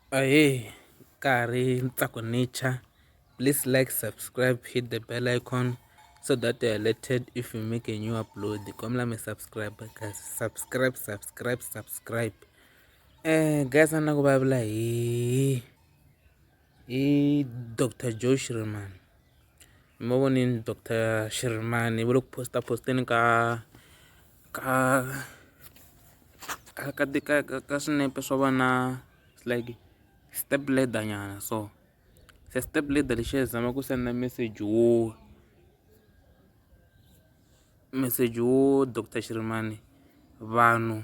Ahee nkarhi Ntsako Nature please like subscribe hit the bell icon so that you're alerted if we make a new upload. Kombela mi subscribe guys, subscribe subscribe subscribe. Guys a na ku vulavula hi Doctor Joe Shirimani. Mi va vonini Doctor Shirimani va le ku posta posteni ka swinepe swa vona like step ladder nyana so se step ladder lexiya xi zama ku senda message wo message wo Doctor Shirimani vanhu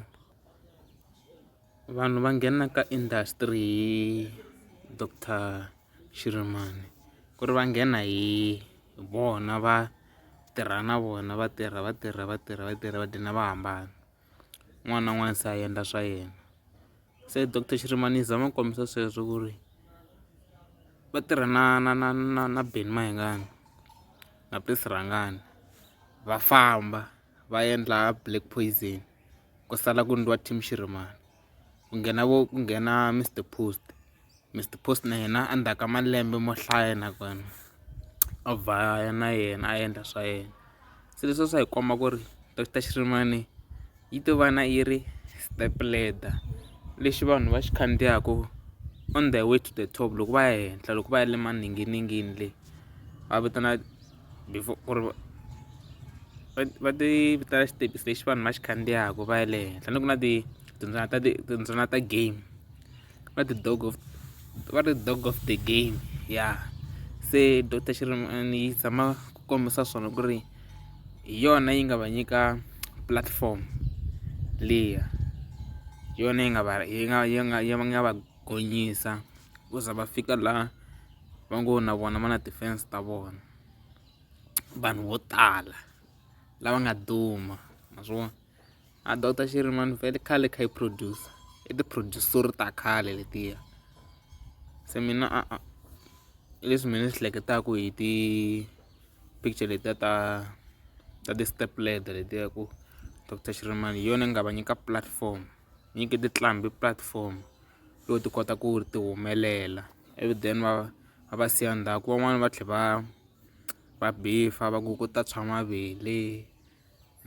vanhu va nghena ka industry hi Doctor Shirimani ku ri va nghena hi vona va tirha na vona va tirha va tirha va tirha va tirha va dlina va hambana un'wana na un'wana se a endla swa yena se Doctor Shirimani yi zama ku kombisa sweswo ku ri va tirha na Benny Mayengani na Prince Rhangani va famba va endla Black Poison ku sala ku endliwa team Shirimani ku nghena vo ku nghena Mister Post Mister Post na yena endzhaku ka malembe mo hlaya nakona a vhaya na yena a endla swa yena se leswi swa hi komba ku ri Doctor Shirimani yi to va na yi ri step ladder lexi vanhu va xi khandziyaka on the way to the top loko va ya henhla loko va ya le maninginingini le va vitana before ku ri va ti vitana xitepisi lexi vanhu va xi khandziyaka va ya le henhla ni ku na ti tindzwana ta tindzwana ta game va ti dog of va ri dog of the game ya se Doctor Shirimani yi zama ku kombisa swona ku ri hi yona yi nga va nyika platform liya hi yona yi nga va yi nga yi nga yi nga va gonyisa ku za va fika laha va ngo na vona va na ti-fans ta vona vanhu vo tala lava nga duma ma swi vona a Doctor Shirimani vhele khale kha yi producer i ti-producer ta khale letiya se mina a leswi mina ni swi hleketaka hi ti-picture letiya ta ti-step ladder letiya ku Doctor Shirimani hi yona yi nga va nyika platform nyike tinqambi platform yo ti kota ku ti humelela ivi then va siya ndzhaku van'wani va tlhela va beef-a va ku ku ta tshwa mavele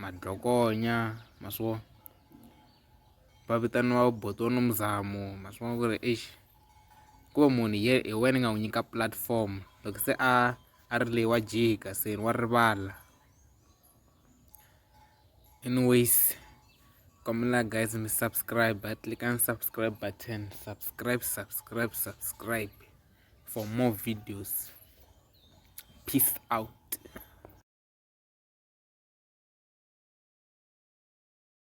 madlokonya ma swi vona va vitaniwa buti wa Nomzamo ma swi vona ku ri exi ku va munhu hi hi wena i nga n'wi nyika platform loko se a ri le wa jika se wa rivala anyways kombela guys mi subscribe click on subscribe button subscribe subscribe subscribe for more videos peace out.